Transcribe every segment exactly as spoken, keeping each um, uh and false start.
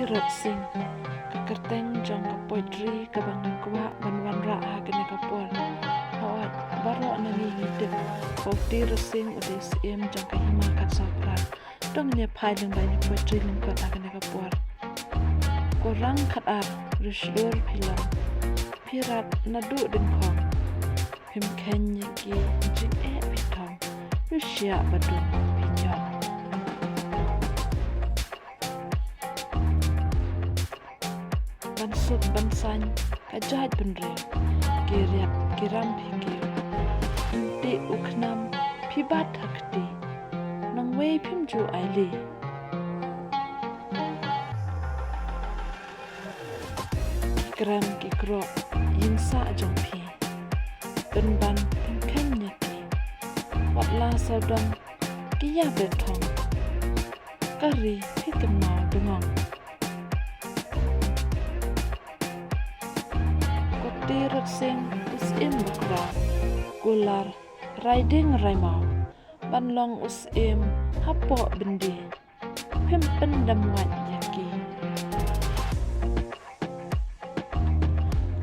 Rot Sing. Ka kyrteng jong ka poetry kaba nga kwah ban wanrah ha kane ka por. Hooid, baroh na ngi ngi tip ba u Tirot Sing u dei u syiem jong ka Hima Khatsaw Phra. To ngin ïa phai lyngba ïa ka poetry lyngkot ha kane ka por. Ko Rang Khatar, ri shlur phi long, phi rat naduh dyngkhong. Phim kheiñ ïa ki jingeh phi thong, ri shiah ba dum phi ñion. Ban suk ban saiñ ka jaitbynriew, ki riat ki ram phi kiew. Ym tih u khnam phi bat ha kti, nongwei phim ju ailad. Kren ki krok ïing sah jong phi, pynban phim kheiñ ïa ki. Wat la sawdong ki ïa beh thong, ka ri phi kynmaw dngong. Ko Tirot Sing u syiem bakhraw, kular rai dieng rai maw, ban long u syiem hapoh byndi, phim pyndem wait ïa ki.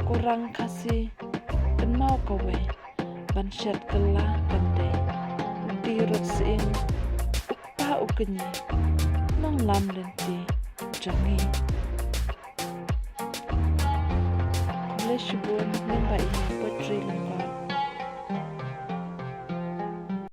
Ko Rang Khasi kynmaw kawei ban shet kylla kam dei, u Tirot Sing u kpa u kñi, nonglam lynti jong ngi. Khublei shibun lyngba ïa ka poetry lyngba